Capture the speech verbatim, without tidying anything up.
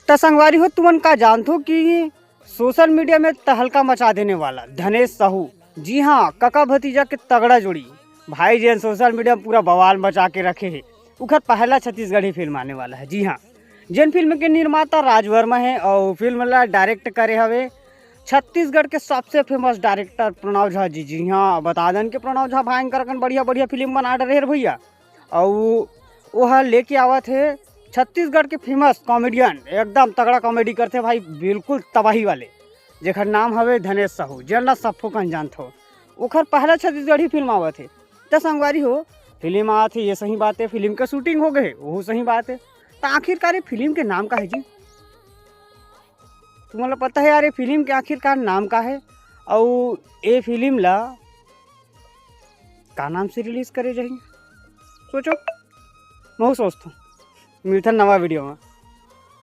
त संगवारी हो, तुमन का जानथो कि सोशल मीडिया में तहलका मचा देने वाला धनेश साहू, जी हाँ, कका भतीजा के तगड़ा जोड़ी, भाई जेन सोशल मीडिया में पूरा बवाल मचा के रखे हे, उखर पहला छत्तीसगढ़ी फिल्म आने वाला है। जी हाँ, जेन फिल्म के निर्माता राज वर्मा है और फिल्म ला डायरेक्ट करे हवे छत्तीसगढ़ के सबसे फेमस डायरेक्टर प्रणव झा जी। जी हाँ, बता दन के प्रणव झा भयंकर कन बढ़िया बढ़िया फिल्म बना रहे भैया, और वो लेके आवत है छत्तीसगढ़ के फेमस कॉमेडियन, एकदम तगड़ा कॉमेडी करथे भाई, बिल्कुल तबाही वाले, जेकर नाम हवे धनेश साहू, जेन ला सब्बो कन जानथो। ओखर पहला छत्तीसगढ़ी फिल्म आवत है। त संगवारी हो, फिल्म आवत है, ये सही बात है, फिल्म का शूटिंग हो गए, वो सही बात है। त आखिरकार ये फिल्म के नाम का है जी? तुमन ला पता है यार, ये फिल्म के आखिरकार नाम का है? और ये फिल्म ला का नाम से रिलीज करे जाही? सोचो, मैं सोचता हूँ। मिलता नवा वीडियो में।